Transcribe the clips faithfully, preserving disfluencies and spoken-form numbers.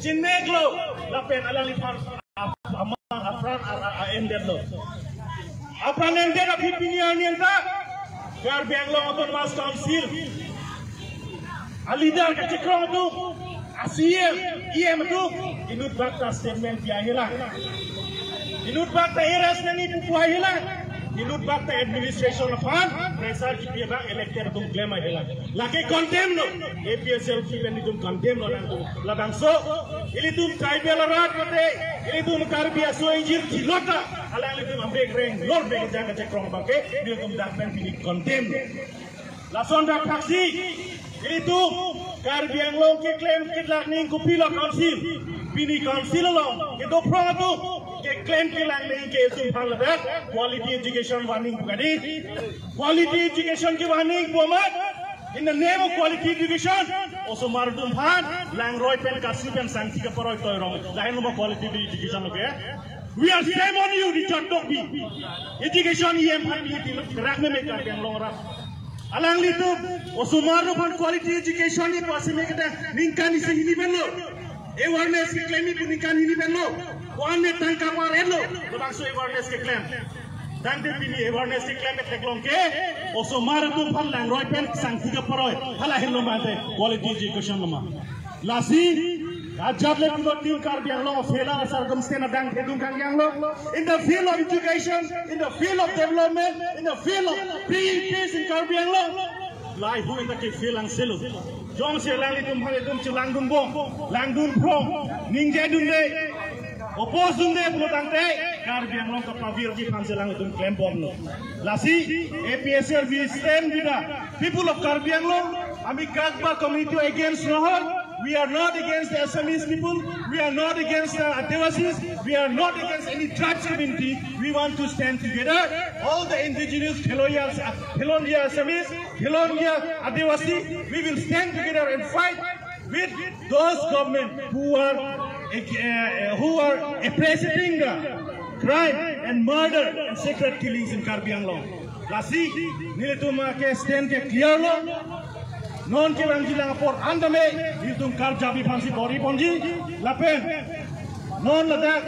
Chinmeklo, lapen alangliphan ap-, ama apran a-, a-, a-endetlo. Apran endet aphi pini arni anta Karbi Anglong Autonomous Council a-leader kachekrong atum, a-C E M, E M atum, inutbak ta statement pi ahilang. Inutbak ta arrest nangji pu pu ahilang. Inutbak ta administration aphan pressure kipi abang elected atum klem ahilang. Lake condemn lo. A P H L C pen itum condemn lo nangtum. Labangso ilitum tribal arat mate ilitum Karbi aso ingjir thilot ta alanglitum ambek reng lor bek jang kachekrong abangke ilitum dak pen pini condemn lo. Lason dak thaksi ilitum Karbi Anglong keklem kelang nangji kopilo council. Pini council along kedo phrong atum keklem kelang nangji ke itum aphan ladak quality education van nangji pu kali. Quality education kevan nangji pu amat, in the name of quality education, osomar atum aphan langroi pen kasi pen sangti kaparoi toirong. Lahenlo ma quality education lo ke? We are shame on you, Richard Tokbi. Education E M aphan pini rak meme Karbi Anglong arat. Alanglitum osomar atum aphan quality education nangji pu aseme kedang ningkan isi hini pen lo. Awareness keklem nangji pu ningkan hini pen lo. Ko-an ne tangka par-etlo, labangso awareness keklem. Tangte pini awareness keklem theklong ke, osomar atum aphan langroi pen sangti kaparoi, hala henlo mate quality education lo ma. Lasi ajat le pulo team Karbi Anglong a-failure a-circumstance adang thedung Karbi Anglong. In the field of education, in the field of development, in the field of bringing peace in Karbi Anglong, lahai hui anta ke-fail angselo. Jongsi alanglitum aphan itum chelangdunbom, langdun phrong, ningjedunde, oppose dunde pulo tangte, Karbi Anglong kapavirji aphan si alanglitum klembomlo. Lasi A P H L C, we stand with the people of Karbi Anglong. Ami kak ba community against nohoi. We are not against the Assamese people. We are not against the Adivasis. We are not against any tribes community. We want to stand together. All the indigenous Khilonjia, Khilonjia Assamese, Khilonjia Adivasi, we will stand together and fight with those government who are, uh, who are appreciating the crime and murder and secret killings in Karbi Anglong. Lasi, nelitum ke stand ke clear lo. Non kevangji lang apor an tame, nelitum karjap aphan si bor-iponji. Lapen non ladak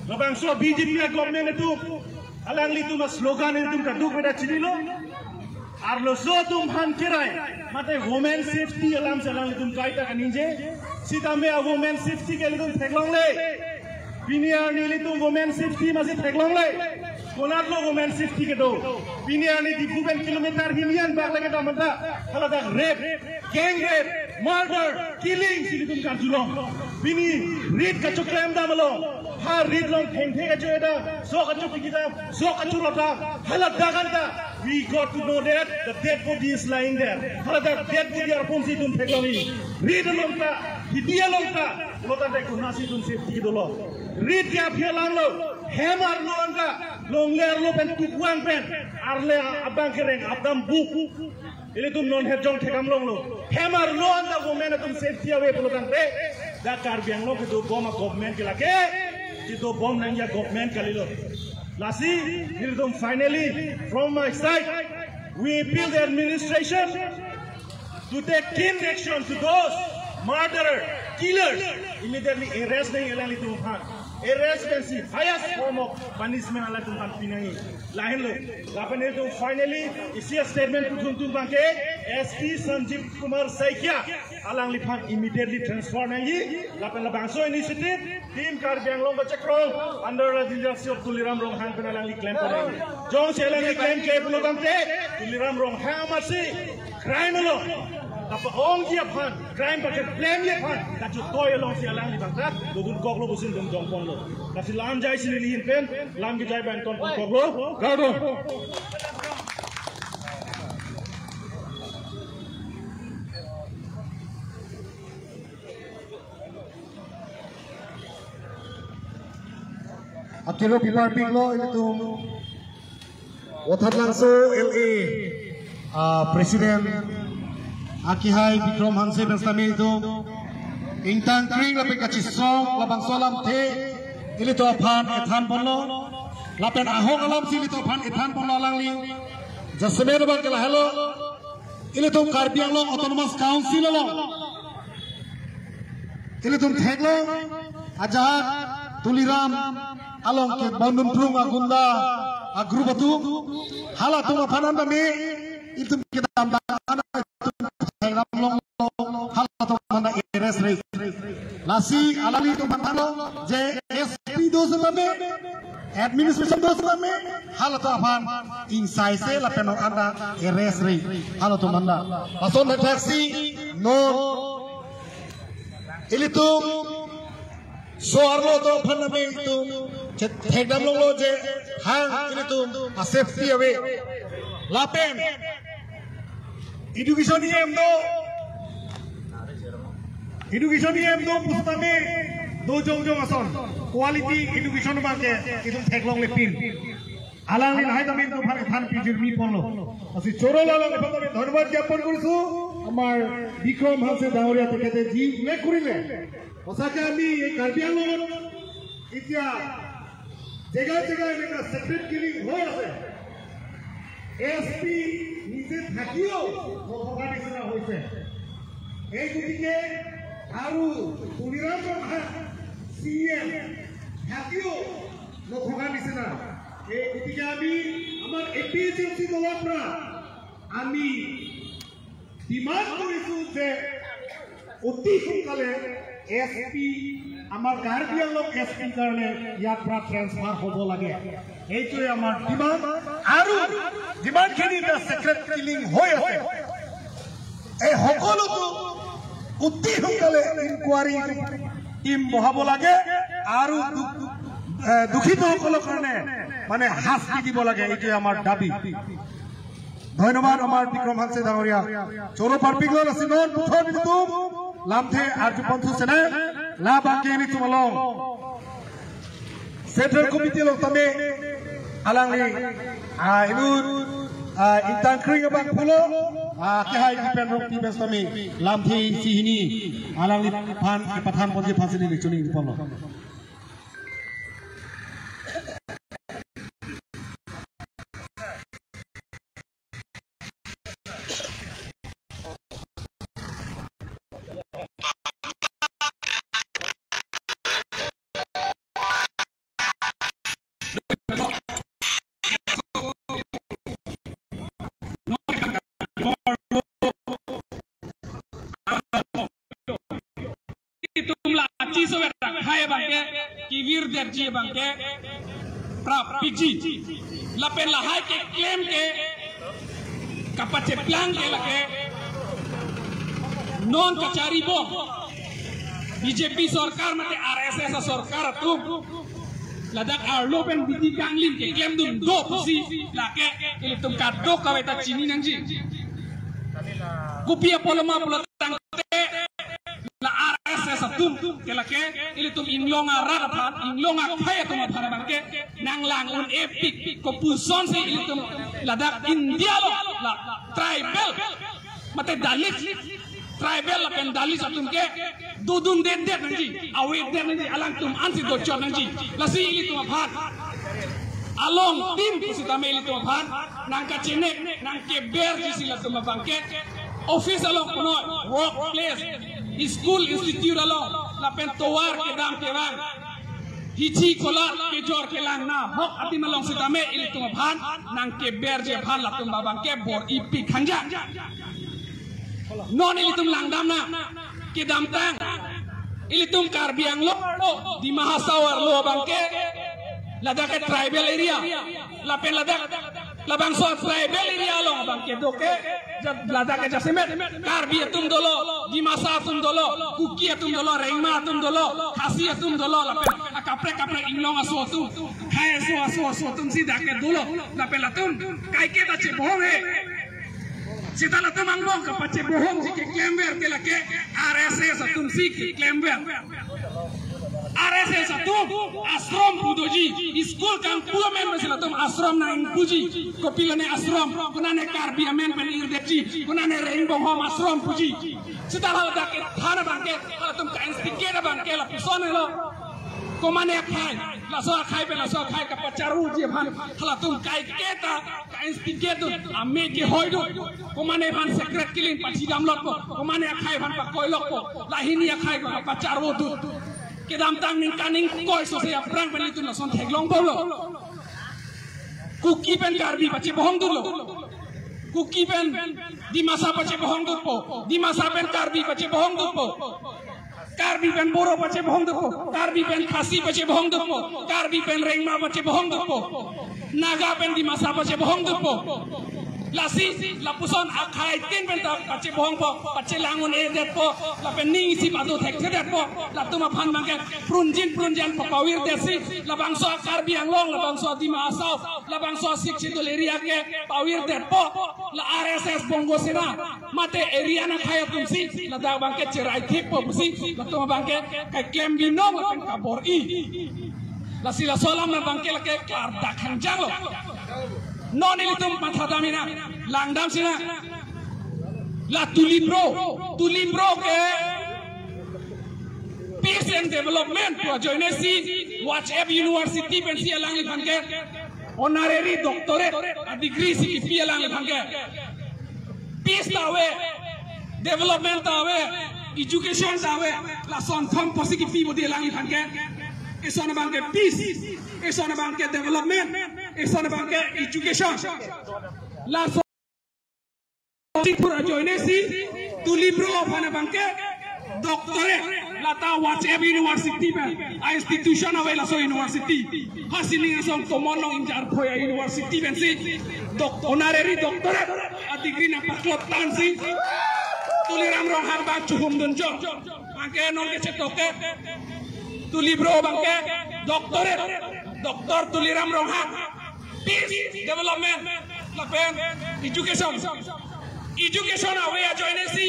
labangso B J P government atum, alanglitum a-slogan nelitum kadokave ta chinilo. Arloso atum aphan kerai, mate women safety alam si alanglitum kaita kaningje. Sitame a-women safety ke ilitum theklongle. Pini arni ilitum women safety masi theklongle. Konatlo women safety kedo? Pini arni Diphu pen kilometer hini an bak lake damanta. Haladak rape, gang rape, murder, killing si ilitum karjulong. Pini rit kachoklem dam along, ha rit along thengthe kacho-edam, sok kacho-piki dam, sok kachorot dam, haladak anta we got to know that the dead body is lying there. Haladak dead body arpon si itum theklongji. Rit along ta, hidi along ta, lo tangte konatsi itum safety dolo? Rit ke aphi alam lo, hem arlo anta, longle arlo pen tukvang pen, arle abang kereng apdam buk. Ilitum non herjong thekam longlo. Hem arlo anta women atum safety ave pulo tangte, dak Karbi Anglong kedobom a-government ke lake, kedobom nangji a-government kalilo. Lasi, ilitum finally, from my side, we appeal the administration to take keen action to those murderer, killers, immediately arrest nangji alanglitum aphan. Arrest pensi highest form of punishment alanglitum aphan pinangji. Lahenlo. Lapen ilitum finally isi a-statement puthuntung abangke S P Sanjeev Kumar Saikia alangliphan immediately transfer nangji. Lapen labangso initiative Team Karbi Anglong kachekroi under the leadership of Tuliram Ronghang pen alangli klempon nangji. Jongsi alangli klemkle pulo tangte Tuliram Ronghang amatsi crime along kapa-ongji aphan, crime pakeklemji aphan kachotoi alongsi alangli abang ta dodunkoklo pusi ilitum jongponlo. Lasi lam jaisi neli ahin pen lam kejai abang tonponkoklo. Kardom. Akilo piparpiklo ilitum Vothatlangso L A, ah, President akehai Bikram Hanse pen setame itum ingtang kring lapen kachisong labangso alamthe ilitum aphan ethanponlo. Lapen ahok alamsi ilitum aphan ethanponlo alangli. Jasemet abangke lahelo, ilitum Karbi Anglong Autonomous Council along Ilitum theklong ajahak Tuliram along kebondun prung agunda agrup atum, halatum aphan an tame ilitum kedamtang an itum thekdam longlo, halatum aphan arrest-re. Lasi alanglitum aphan thanlo je S P do setame, administration do setame, halatum aphan ingsaise lapen non anta arrest-re, halatum anta. Lason thaksi non ilitum so-arlo atum aphan tame ilitum che-, thekdam longlo je hang ilitum a-safety ave. Lapen education E M do, education E M do pusitame do jongjong ason quality education abangke itum theklonglepin. Alangli lahai tame itum aphan than pijirmi ponlo. Lasi choro along aphan tame dhonnobad jnapon koriso. Amar Bikram Hanse dangoriya tekhete ji ullekh korile. Sosake ami ei Karbi Anglong এতিয়া জেগাই জেগাই এনেকা secret killing হৈ আছে। S P নিজে থাকিও নথকা নিচিনা হৈছে। এই গতিকে আৰু তুলিৰাম ৰংহাং চি ই এম থাকিও নথকা নিচিনা। এই গতিকে আমি আমাৰ এ পি এইচ এল চি দলৰ পৰা আমি ডিমাণ্ড কৰিছো যে অতি সোনকালে এছ পি, আমাৰ কাৰ্বি আংলং এছ পি কাৰণে ইয়াৰ পৰা ট্ৰেন্সফাৰ হ'ব লাগে। এইটোৱে আমাৰ ডিমাণ্ড। আৰু যিমানখিনি এতিয়া চিক্ৰেট কিলিং হৈ আছে, এই সকলোতো অতি সোনকালে ইনকুৱাৰী টিম বহাব লাগে আৰু দু-, এ, দোষিতসকলৰ কাৰণে মানে শাস্তি দিব লাগে, এইটোৱে আমাৰ দাবী। ধন্যবাদ আমাৰ বিক্ৰম হানছে ডাঙৰীয়া। Choro parpiklo, lasi non puthot ilitum lamthe arjuponthu sene, labangke ilitum along Central Committee along tame alangli, ah, inut, ah, ingtangkring abang pulo, ah, kehai kipen rok ti bes tame lamthe isi hini alangliphan kepathanponji aphansi neli choningri ponlo. Itum la achiso vet akhai abangke, kevirdetji abangke prapikji. Lapen lahai keklem ke kapacheplang ke lake non kacharibom B J P sorkar mate R S S asorkar atum. Ladak arlo pen bidi kanglim keklemdun do pusi lake ilitum kadokave ta chini nangji. Kopi apotlo ma pulo tangte la R S S atum ke lake ilitum inglong arat aphan, inglong akhai atum aphan abangke nanglang un-epik. Kopusonsi ilitum ladak India along la tribal mate Dalit, tribal lapen Dalit atum ke dodundedet nangji, avedetdet nangji, alangtum ansi dochot nangji. Lasi ilitum aphan along tim pusitame ilitum aphan nangkachenek, nangkeberji si latum abangke office along punoi, workplace, school, institute along, lapen tovar kedam kevang, hichi kolat kejor kelang nahok adim along sitame ilitum aphan nangkeberji aphan latum abangke bor-ipik hangjang. Non ilitum langdamnang, kedamtang ilitum Karbi Anglong arlo, Dima Hasao arlo abangke ladak ke tribal area, lapen ladak labangso tribal area along abangke do ke, ja-, ladak ke jasemet Karbi atum dolo, Dimasa atum dolo, Kuki atum dolo, Rengma atum dolo, Khasi atum dolo, lapen akaprek kaprek inglong aso atum, khei aso aso aso atumsi dak ke dolo, lapen latum kaike ta chebohong he. Seta latum angbong kapachebohongji keklemver ke lake R S S atumsi keklemver. R S S atum ashram pu doji, school kangpu amen pensi latum ashram nangpuji. Kopilo ne ashram, konane Karbi amen pen irdetji, konane Ringbong Home ashram puji. Seta ladak kethan abangke, latum ka-instigate abangke lapuson helo. Komane akhai, laso akhai pen laso akhai kapacharvuji aphan halatum kaiketa ka-instigate dun, ame kehoi dun. Komane aphan secret killing pachidam lokpo, komane akhai aphan pakoi lokpo, lahini akhai kapacharvu dun. Kedamtang ningkan ingkoi sose aphrang pen ilitum lason theklong bomlo. Kuki pen Karbi pachebohong dunlo. Kuki pen Dimasa pachebohong dunpo. Dimasa pen Karbi pachebohong dunpo. Karbi pen Boro pachebohong dunpo. Karbi pen Khasi pachebohong dunpo. Karbi pen Rengma pachebohong dunpo. Naga pen Dimasa pachebohong dunpo. Lasi lapuson akhai tin pen ta pachebohongpo, pachelang un-edetpo, lapen ning isi pado thekthedetpo, latum aphan abangke prunjin prunjan papavirdetsi, labangso a-Karbi Anglong, labangso a-Dima Hasao, labangso a-Sixth Schedule area ke pavirdetpo, la R S S Bongo Sena, mate area akhai atumsi, ladak abangke cherai thekpo pusi, latum abangke keklem binong lapen kabor-i. Lasi laso alam abangke lake klardak hangjanglo. Non ilitum mathadam ina, langdam sina. La Tulibro, Tulibro ke Peace and Development pu ajoinesi WhatsApp University pensi alangliphan ke honorary doctorate a-degree si kipi alangliphan ke. Peace ta ave, development ta ave, education ta ave, lason thom pusi kipi bodi alangliphan ke. Eson abangke peace, eson abangke development, eson abangke education. Laso Tripura ajoinesi Tulibro aphan abangke doctorate, lata WhatsApp University pen a-institution ave laso university. Hasi ning ason tomon long injar phoya university pensi doc-, honorary doctorate a-degree nangpaklot tangsi Tuliram Ronghang abang chuhum dunjo. Abangke non kechetok ke Tulibro abangke doctorate, Doctor Tuliram Ronghang. Peace, development, lapen education. Education ave ajoinesi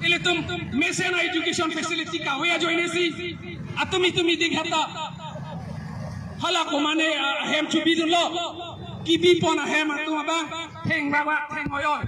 ilitum mesen a-education facility kave ajoinesi atum itum idik hata hala komane, ah, ahem chubi dunlo, kibi pon ahem atum abang theng baba theng oyo.